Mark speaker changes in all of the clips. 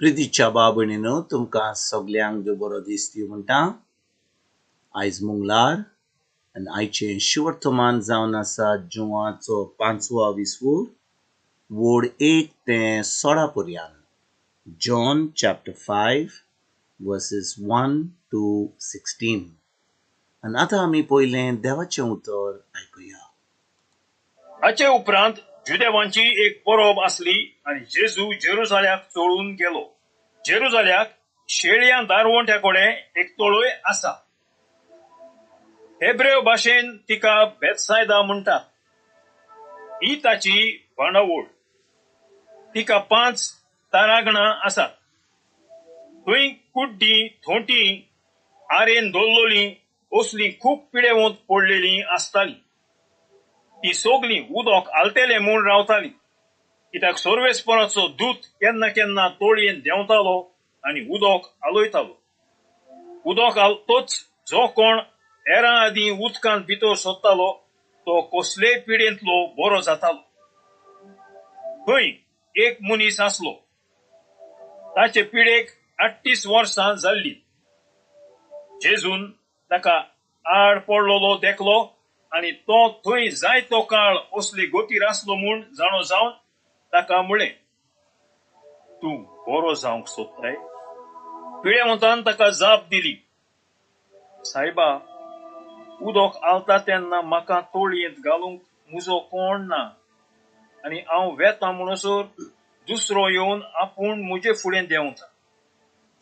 Speaker 1: प्रितीच्या भाव भयणीनो, तुमकां सगल्यांक देव बरो दीस दिवं म्हणटा. आयज मंगळार आनी आयचें शिवर्तमान जावन आसा जुंवाचो पांचवो विसवूर, वोड 1 ते 16 पर्यंत. John chapter 5 verses 1 to 16. आनी आतां आमी पयलें देवाचें उतर आयकुया.
Speaker 2: हाचे उपरांत जुदेवांची एक परब आसली आनी जेजू जेरुजाल्याक चोळून गेलो. जेरुजाल्याक शेळयां दारवंट्या कडेन एक तळय आसा. हेब्रेव भाशेन तिका बेतसायदा म्हणटात. ही ताची बांदावळ. तिका 5 तारागणां आसात. थंय कुड्डी, थोंटी, आरेन धरलोली असली खूब पिडेवंत पडलेली आसताली. ती सगळीं उदक आलतेले म्हूण रावताली, कित्याक सर्वेस्पराचो दूत केन्ना केन्ना तोळयेन देंवतालो आनी उदक आलयतालो. उदक आलतोच जो कोण हेरां आदीं उदकांत भितर सोदतालो तो कसलेय पिडेंतलो बरो जातालो. थंय एक मनीस आसलो, ताचे पिडेक 38 वर्सां जाल्ली. जेजून ताका आड पडलेलो देखलो आनी तो थंय जायतो काळ असले गोतीर आसलो म्हूण जाणो जावन ताका म्हळें, तूं बरो जावंक सोदताय? पिडेवंतान ताका जाप दिली, सायबा, उदक आलता तेन्ना म्हाका तोळयेंत घालूंक म्हजो कोण ना आनी हांव वेता म्हणसर दुसरो येवन आपूण म्हजे फुडें देंवता.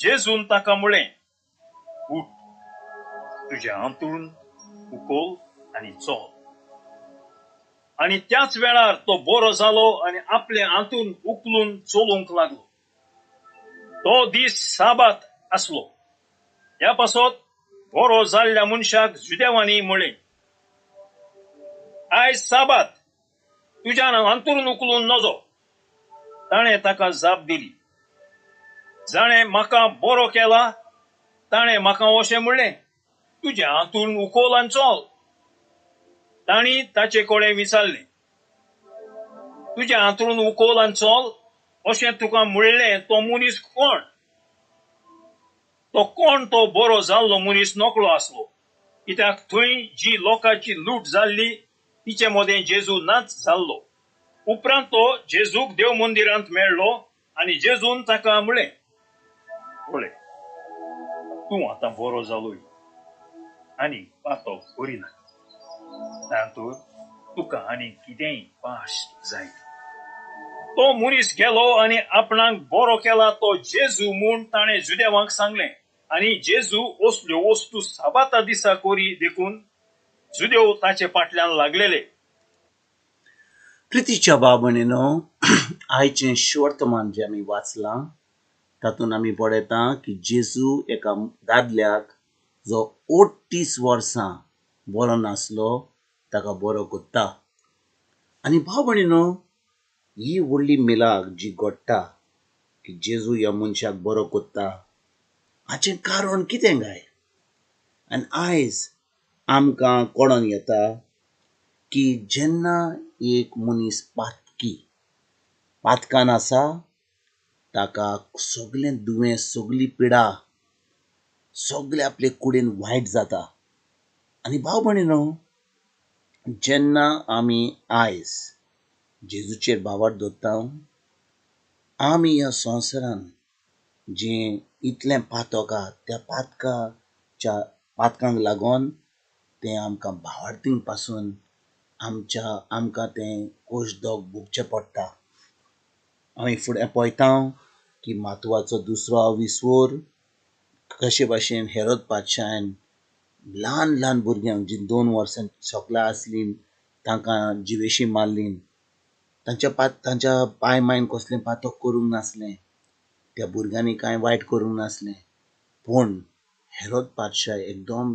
Speaker 2: जेजून ताका म्हळें, उठ, तुजें हांतूण उखल आनी चल. आनी त्याच वेळार तो बरो जालो आनी आपलें हांतून उखलून चलूंक लागलो. तो दीस साबात आसलो. ह्या पासत बरो जाल्ल्या मनशाक जुदेवांनी म्हळें, आयज साबात, तुज्यान हांतून उखलून नजो. ताणें ताका जाप दिली, जाणें म्हाका बरो केला ताणें म्हाका अशें म्हणलें, तुजें हांतून उखल आनी चल. तांणी ताचे कडेन विचारलें, तुजें हांतून उखल आनी चल अशें तुका म्हणलें तो मनीस कोण? तो कोण तो बरो जाल्लो मनीस नकळो आसलो, कित्याक थंय जी लोकांची लूट जाल्ली तिचे मदें जेजू नाच जाल्लो. उपरांत तो जेजूक देव मंदिरांत मेळ्ळो आनी जेजून ताका म्हळें, पळय, तूं आतां बरो जालोय आनी पातो करिना, तातूंत तुका आनी कितेंय पाश्ट जायत. तो मनीस गेलो आनी आपणाक बरो केला तो जेजू म्हूण ताणें जुदेवांक सांगलें. आनी जेजू असल्यो वस्तू साबाता दिसा करी देखून जुदेव ताचे फाटल्यान लागलेले.
Speaker 1: प्रितीच्या भाव भयणीनो, आयचें शिवर्तमान जें आमी वाचलां तातूंत आमी पळयता की जेजू एका दादल्याक जो 38 वर्सां बरो नासलो ताका बरो करता. आनी भाव भयणीनो, ही व्हडली मिलाग जी घडटा की जेजू ह्या मनशाक बरो करता, हाचें कारण कितें काय? आनी आयज आमकां कळोन येता की जेन्ना एक मनीस पातकी पातकान आसा, ताका सगळें दुयेंस, सगळी पिडा, सगळे आपले कुडीन वायट जाता. आनी भाव भयणीनो, जेन्ना आमी आयज जेजूचेर भावार्थ दवरता, आमी ह्या संवसारान जें इतलें पातक आहा त्या पातकाच्या पातकांक लागून तें आमकां भावार्थींक पासून आमच्या आमकां तें कोश दोग भोगचें पडटा. आमी फुडें पळयता की मातवाचो दुसरो विसवोर कशे भाशेन हेरोद पातशान ल्हान ल्हान भुरग्यांक जीं 2 वर्सां सकला आसलीं तांकां जिवेशी मारलीं. तांच्या पाय मायन कसलें पातक करूंक नासलें, त्या भुरग्यांनी कांय वायट करूंक नासलें, पूण हेरोद पातशाह एकदम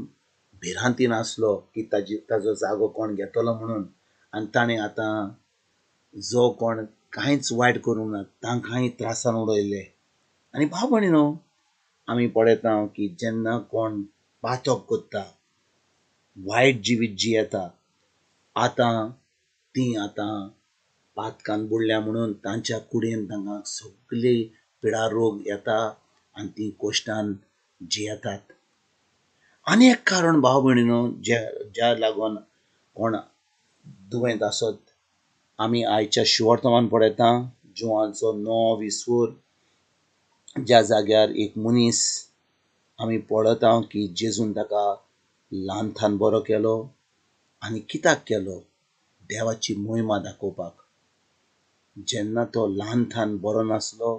Speaker 1: भिरांतीन आसलो की ताजो जागो कोण घेतलो म्हणून. आनी ताणें आतां जो कोण कांयच वायट करूंक ना तांकांय त्रासान उडयले. आनी भाव भयणीनो, आमी पळयता की जेन्ना कोण पातक करता, वायट जिवीत जियेता, आतां ती आतां पातकान बुडल्या म्हणून तांच्या कुडीन तांकां सगळी पिडा रोग येता आनी ती कश्टान जियेतात. आनी एक कारण भाव भयणीनो, ज्या लागून कोण दुयेंत आसत, आमी आयच्या शुवर्तमान पळयता जुवांचो 9:20, ज्या जाग्यार एक मनीस आमी पळयता की जेजून ताका ल्हान थान बरो केलो. आनी कित्याक केलो? देवाची मोहिमा दाखोवपाक. जेन्ना तो ल्हान थान बरो नासलो,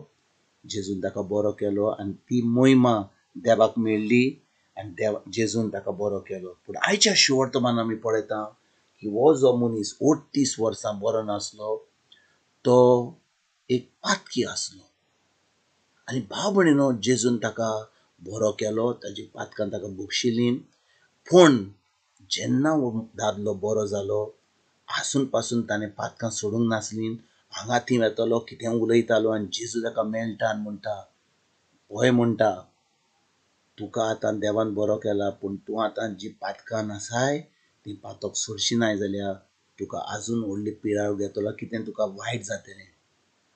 Speaker 1: जेजून ताका बरो केलो आनी ती मोहिमा देवाक मेळ्ळी आनी देव जेजून ताका बरो केलो. पूण आयच्या शुवर्तमान आमी पळयता की हो जो मनीस 38 वर्सां बरो नासलो तो एक पातकी आसलो. आनी भाव भयणीनो, जेजून ताका बरो केलो, ताजी पातकां ताका बक्षिलीं. पूण जेन्ना हो दादलो बरो जालो, आसून पासून ताणें पातकां सोडूंक नासलीं. हांगा थंय वेतालो, कितें उलयतालो आनी जेजू ताका मेळटा आनी म्हणटा, पळय म्हणटा, तुका आतां देवान बरो केला, पूण तूं आतां जी पातकां आसाय ती पातक सोडशी नाय जाल्यार तुका आजून व्हडली पिडाळ घेतलो, कितें तुका वायट जातलें.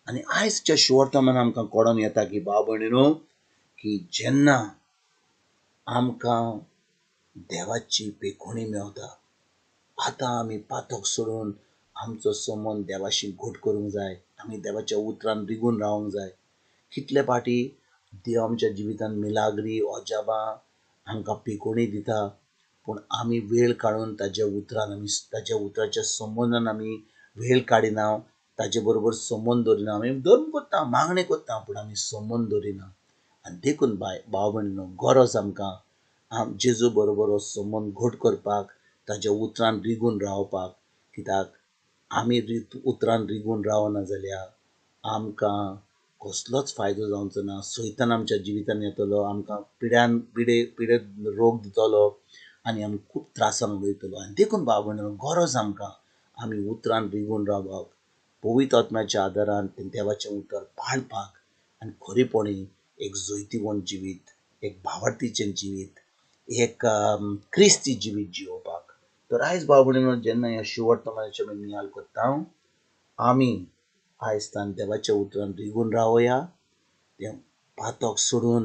Speaker 1: आनी आयजच्या शुवर्तमान आमकां कळोन येता की भाव भयणीनो, की जेन्ना आमकां देवाची पेखोणी मेवता, आतां आमी पातक सोडून आमचो संबंद देवाशी घट करूंक जाय. आमी देवाच्या उतरान रिगून रावंक जाय. कितले फाटी देव आमच्या जिवितान मिलाग्री अजाबां आमकां पेकोणी दिता, पूण आमी वेळ काडून ताज्या उतरान आमी ताज्या उतराच्या संबंदान आमी वेळ काडिना, ताजे बरोबर संबंद दवरिना. आमी धर्म करता, मागणें करता, पूण आमी संबंद दवरिना. आनी देखून भाव भयणीनो, गरज आमकां जेजू बरोबर हो संबंद घट करपाक, ताज्या उतरान रिगून रावपाक. कित्याक आमी उतरान रिगून रावना जाल्यार आमकां कसलोच फायदो जावचो ना. सैतान आमच्या जिवितान येतलो, आमकां पिड्यान पिडे पिडे रोग दितलो आनी आमी खूब त्रासान उडयतलो. आनी देखून भाव भयणीनो, गरज आमकां आमी उतरान रिगून रावपाक, पवित्र आत्म्याच्या आदारान देवाचें उतर पाळपाक आनी खरेपणी एक जैतिवंत जिवीत, एक भावार्थीचें जिवीत, एक क्रिस्ती जिवीत जियोवपाक. तर आयज भाव भयणीनो, जेन्ना ह्या शुवर्तमानाचें आमी नियाळ करता, आमी आयज तान देवाच्या उतरान रिगून रावया, तें पातक सोडून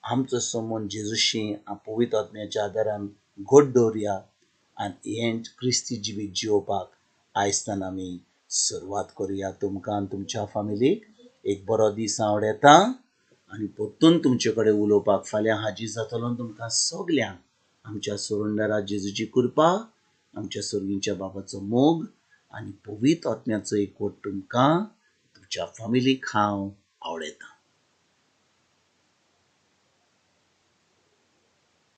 Speaker 1: आमचो संबंद जेजूशी पवित्र आत्म्याच्या आदारान घट दवरया आनी हें क्रिस्ती जिवीत जियोवपाक आयज तान आमी सुरवात करुया. तुमकां आनी तुमच्या फामिलीक एक बरो दीस आवडटा आनी परतून तुमचे कडेन उलोवपाक फाल्यां हाजीर जातलो. तुमकां सगल्यांक आमच्या सोडणदारा जेजूची कृपा, आमच्या सर्गीच्या बाबाचो मोग आनी पवित्र आत्म्याचो एकवट तुमकां तुमच्या फामिलीक हांव आवडटा.